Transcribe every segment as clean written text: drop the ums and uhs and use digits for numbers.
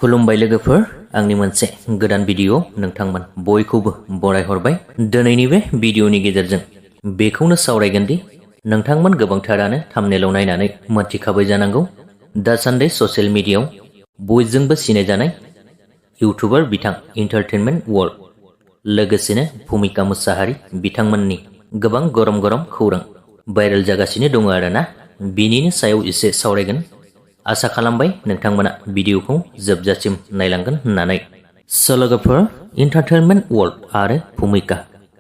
खुलुमबाय लोगोफोर आंनि मोनसे गोदान भिडिअ नोंथांमोन बयखौबो बरायहरबाय दिनैनि बे भिडिअनि गेजेरजों बेखौनो सावरायगोन दि नोंथांमोन गोबांथारानो थाम्बनेलाव नायनानै मोनथिखाबाय जानांगौ दासान्दि ससियेल मिडियायाव बयजोंबो सिनायजानाय इउटिउबार बिथां एन्टारटेनमेन्ट वर्ल्ड लोगोसेनो भूमिका मुसाहारि बिथांमोननि गोबां गरम खौरां भाइरेल जागासिनो दङ आरोना बिनिनो सायाव एसे सावरायगोन आशा खालामबाय नोंथांमोना भिडिअखौ जोबजासिम नायलांगोन होननानै लोगोफोर एन्टारटेनमेन्ट वर्ल्ड आरो भूमिका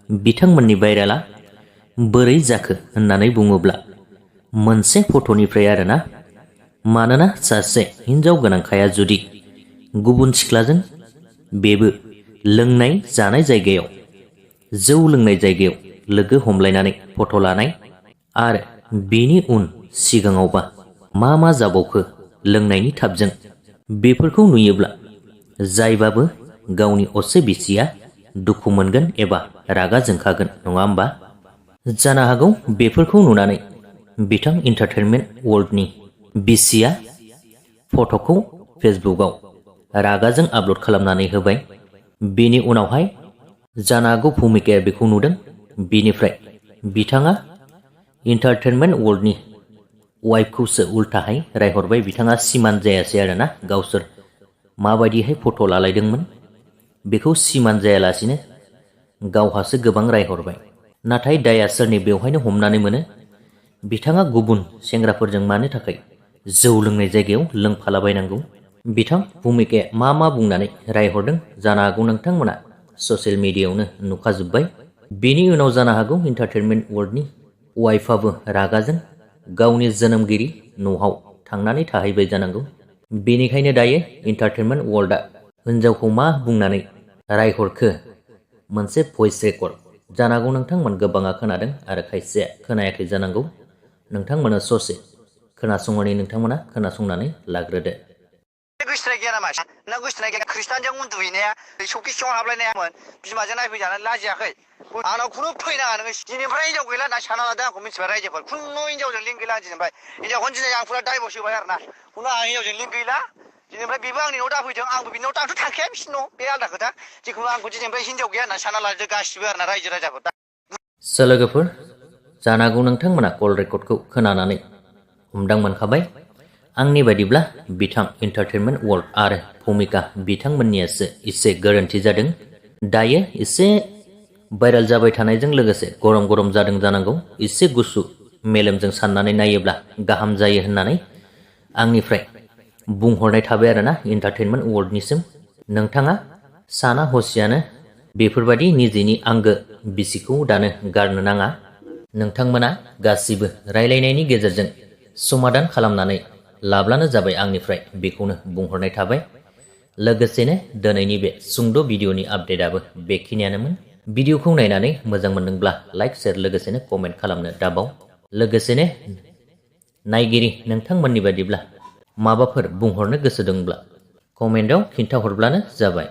बिथांमोननि भाइरेला बोरै जाखो होननानै बुङोब्ला मोनसे फट'निफ्राय आरोना मानोना सासे हिनजाव गोनांखाया जुदि गुबुन सिख्लाजों बेबो लोंनाय जानाय जायगायाव जौ लोंनाय जायगायाव लोगो हमलायनानै फट' लानाय आरो बेनि उन सिगाङावबा मा जाबावखो लोंनायनि थाबजों बेफोरखौ नुयोब्ला जायबाबो गावनि असे बिसिया दुखु मोनगोन एबा रागा जोंखागोन नङा होमबा जानो हागौ बेफोरखौ नुनानै बिथां एन्टारटेनमेन्ट वर्ल्डनि बिसिया फट'खौ फेसबुकआव रागाजों आपल'ड खालामनानै होबाय बेनि उनावहाय जानो हागौ भूमिकाया बेखौ नुदों बेनिफ्राय बिथाङा एन्टारटेनमेन्ट वर्ल्डनि वाइफखौसो उल्टाहाय रायहरबाय बिथाङा सिमान जायासै आरोना गावसोर माबायदिहाय फट' लालायदोंमोन बेखौ सिमान जायालासिनो गावहासो गोबां रायहरबाय नाथाय दाया सोरनि बेवहायनो हमनानै मोनो बिथाङा गुबुन सेंग्राफोरजों मानो थाखाय जौ लोंनाय जायगायाव लोंफालाबायनांगौ बिथां भूमिकाया मा बुंनानै रायहरदों जानो हागौ नोंथांमोना ससियेल मिडियायावनो नुखाजोब्बाय बेनि उनाव जानो हागौ एन्टारटेनमेन्ट वर्ल्डनि वाइफआबो रागाजों गावनि जोनोमगिरि न'आव थांनानै थाहैबाय जानांगौ बेनिखायनो दायो एन्टारटेनमेन्ट वर्ल्डआ हिनजावखौ मा बुंनानै रायहरखो मोनसे भइस रेकर्ड जानो हागौ नोंथांमोन गोबाङा खोनादों आरो खायसेया खोनायाखै जानांगौ नोंथांमोना ससे खोनासंनानै नोंथांमोना खोनासंनानै लाग्रोदो गोसोनाय गैया नामा ना गोसोनाय गैया खृष्टानजों उन्दुहैनाया सौखि सिङाव हाबलायनायामोन बिमाजों नायफैजानो लाजियाखै आंनाव खुनु फैनाङा नोङो दिनैनिफ्राय हिनजाव गैला ना साना लादों आंखौ मिथिबाय रायजोफोर खुनु हिनजावजों लिंक गैला दिनैनिफ्राय हिनजावखौनो दिनै आं फुरा डाइभर्स होबाय आरो ना खुनु आं हिनजावजों लिंक गैला दिनैनिफ्राय बेबो आंनि न'आव दाफैदों आंबो बिनि न'आव आंथ' थांखाया बिसिनि न' बे आलादा खोथा जिखुनु आंखौ दिनैनिफ्राय हिनजाव गैया होनना साना लादो गासिबो आरो ना रायजो राजाफोर लोगोफोर जानो हागौ नोंथांमोना कल रेकर्डखौ खोनानानै हमदां मोनखाबाय आंनि बायदिब्ला बिथां एन्टारटेनमेन्ट वर्ल्ड आरो भूमिका बिथांमोननियासो एसे गोरोन्थि जादों दायो एसे भाइरेल जाबाय थानायजों लोगोसे गरम जादों जानांगौ एसे गुसु मेलेमजों साननानै नायोब्ला गाहाम जायो होननानै आंनिफ्राय बुंहरनाय थाबाय आरोना एन्टारटेनमेन्ट वर्ल्डनिसिम नोंथाङा साना हसियानो बेफोरबायदि निजेनि आंगो बिसिखौ दानो गारनो नाङा नोंथांमोना गासिबो रायलायनायनि गेजेरजों समाधान खालामनानै लाब्लानो जाबाय आंनिफ्राय बेखौनो बुंहरनाय थाबाय लोगोसेनो दिनैनि बे सुंद' भिडिअनि आपडेटआबो बेखिनियानोमोन भिडिअखौ नायनानै मोजां मोनदोंब्ला लाइक शेयार लोगोसेनो कमेन्ट खालामनो दाबाव लोगोसेनो नायगिरि नोंथांमोननि बायदिब्ला माबाफोर बुंहरनो गोसो दंब्ला कमेन्टआव खिन्थाहरब्लानो जाबाय।